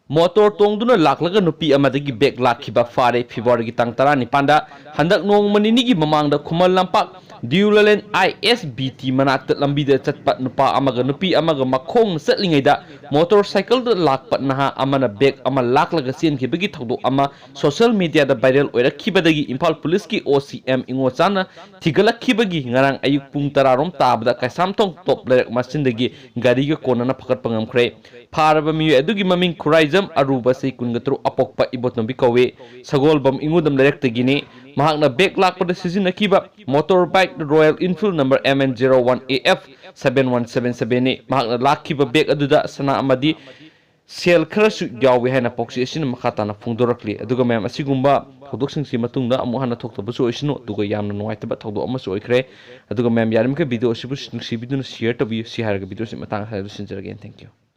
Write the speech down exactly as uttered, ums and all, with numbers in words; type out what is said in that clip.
Motor ꯇꯣꯡꯗꯨꯅ ꯂꯥꯛꯂꯒ ꯅꯨꯄꯤ ꯑꯃꯗꯒꯤ ꯕꯦꯒ ꯂꯥꯛꯈꯤꯕ ꯐꯥꯔꯦ꯫ ꯐꯦꯕ꯭ꯔꯨꯋꯥꯔꯤꯒꯤ ꯇꯥꯡ ꯇꯔꯥꯅꯤꯄꯥꯟꯗ, ꯍꯟꯗꯛ ꯅꯣꯡꯃ ꯅꯤꯅꯤꯒꯤ ꯃꯃꯥꯡꯗ ꯈꯨꯃꯟ ꯂꯝꯄꯥꯛ ꯗꯤꯎꯂꯥꯂꯦꯟ ꯑꯥꯏ ꯑꯦꯁ ꯕꯤ ꯇꯤ ꯃꯅꯥꯛꯇ ꯂꯝꯕꯤꯗ ꯆꯠꯄ ꯅꯨꯄꯥ ꯑꯃꯒ ꯅꯨꯄꯤ ꯑꯃꯒ ꯃꯈꯣꯡꯅ ꯆꯠꯂꯤꯉꯩꯗ ꯃꯣꯇꯣꯔ ꯁꯥꯏꯀꯜꯗ ꯂꯥꯛꯄ ꯅꯍꯥ ꯑꯃꯅ ꯕꯦꯒ ꯑꯃ ꯂꯥꯛꯂꯒ ꯆꯦꯟꯈꯤꯕꯒꯤ ꯊꯧꯗꯣꯛ ꯑꯃ ꯁꯣꯁꯤꯌꯦꯜ ꯃꯤꯗꯤꯌꯥꯗ ꯚꯥꯏꯔꯦꯜ ꯑꯣꯏꯔꯛꯈꯤꯕꯗꯒꯤ ꯏꯝꯐꯥꯜ ꯄꯨꯂꯤꯁꯀꯤ ꯑꯣ ꯁꯤ ꯑꯦꯝ ꯏꯉꯣꯆꯥꯅ ꯊꯤꯒꯠꯂꯛꯈꯤꯕꯒꯤ ꯉꯔꯥꯡ ꯑꯌꯨꯛ ꯄꯨꯡ ꯇꯔꯥꯔꯣꯝ ꯇꯥꯕꯗ ꯀꯩꯁꯥꯝꯊꯣꯡ ꯇꯣꯞ ꯂꯩꯔꯛ ꯃꯆꯤꯟꯗꯒꯤ ꯒꯥꯔꯤꯒ ꯀꯣꯟꯅꯅ ꯐꯒꯠꯄ ꯉꯝꯈ꯭ꯔꯦ꯫ ꯐꯥꯔꯕ ꯃꯤꯑꯣꯏ ꯑꯗꯨꯒꯤ ꯃꯃꯤꯡ ꯈꯨꯔꯥꯏꯖꯝ ꯑꯔꯨꯕ, ꯆꯍꯤ ꯀꯨꯟꯒ ꯇꯔꯨꯛ, ꯑꯄꯣꯛꯄ ꯏꯕꯣꯇꯣꯝꯕꯤ ꯀꯧꯏ꯫ ꯁꯒꯣꯜꯕꯝ ꯏꯉꯨꯗꯝ ꯂꯩꯔꯛꯇꯒꯤꯅꯤ꯫ ꯃꯍꯥꯛꯅ ꯕꯦꯒ ꯂꯥꯛꯄꯗ ꯁꯤꯖꯤꯟꯅꯈꯤꯕ motor bike royal Enfield number M N zero one A F seven one seven ꯁꯚꯦꯟꯅꯤ꯫ ꯃꯍꯥꯛꯅ ꯂꯥꯛꯈꯤꯕ ꯕꯦꯒ ꯑꯗꯨꯗ ꯁꯅꯥ ꯑꯃꯗꯤ ꯁꯦꯜ ꯈꯔꯁꯨ ꯌꯥꯎꯏ ꯍꯥꯏꯅ ꯄꯥꯎꯆꯦ ꯑꯁꯤꯅ ꯃꯈꯥ ꯇꯥꯅ ꯐꯣꯡꯗꯣꯔꯛꯂꯤ꯫ ꯑꯗꯨꯒ ꯃꯌꯥꯝ, ꯑꯁꯤꯒꯨꯝꯕ ꯊꯧꯗꯣꯛꯁꯤꯡꯁꯤ ꯃꯇꯨꯡꯗ ꯑꯃꯨꯛ ꯍꯟꯅ ꯊꯣꯛꯇꯕꯁꯨ ꯑꯣꯏꯁꯅꯨ꯫ ꯑꯗꯨꯒ ꯌꯥꯝꯅ ꯅꯨꯡꯉꯥꯏꯇꯕ ꯊꯧꯗꯣꯛ ꯑꯃꯁꯨ ꯑꯣꯏꯈ꯭ꯔꯦ꯫ ꯑꯗꯨꯒ ꯃꯌꯥꯝ, ꯌꯥꯔꯤꯃꯈꯩ ꯚꯤꯗꯤꯑꯣ ꯑꯁꯤꯕꯨ ꯅꯨꯡꯁꯤꯕꯤꯗꯨꯅ ꯁꯤꯌꯔ ꯇꯧꯕꯤꯌꯨ꯫ ꯁꯤ ꯍꯥꯏꯔꯒ ꯚꯤꯗꯤꯑꯣꯁꯤ ꯃꯇꯥꯡ ꯑꯁꯤꯗ ꯂꯣꯏꯁꯤꯟꯖꯔꯒꯦ꯫ Thank you꯫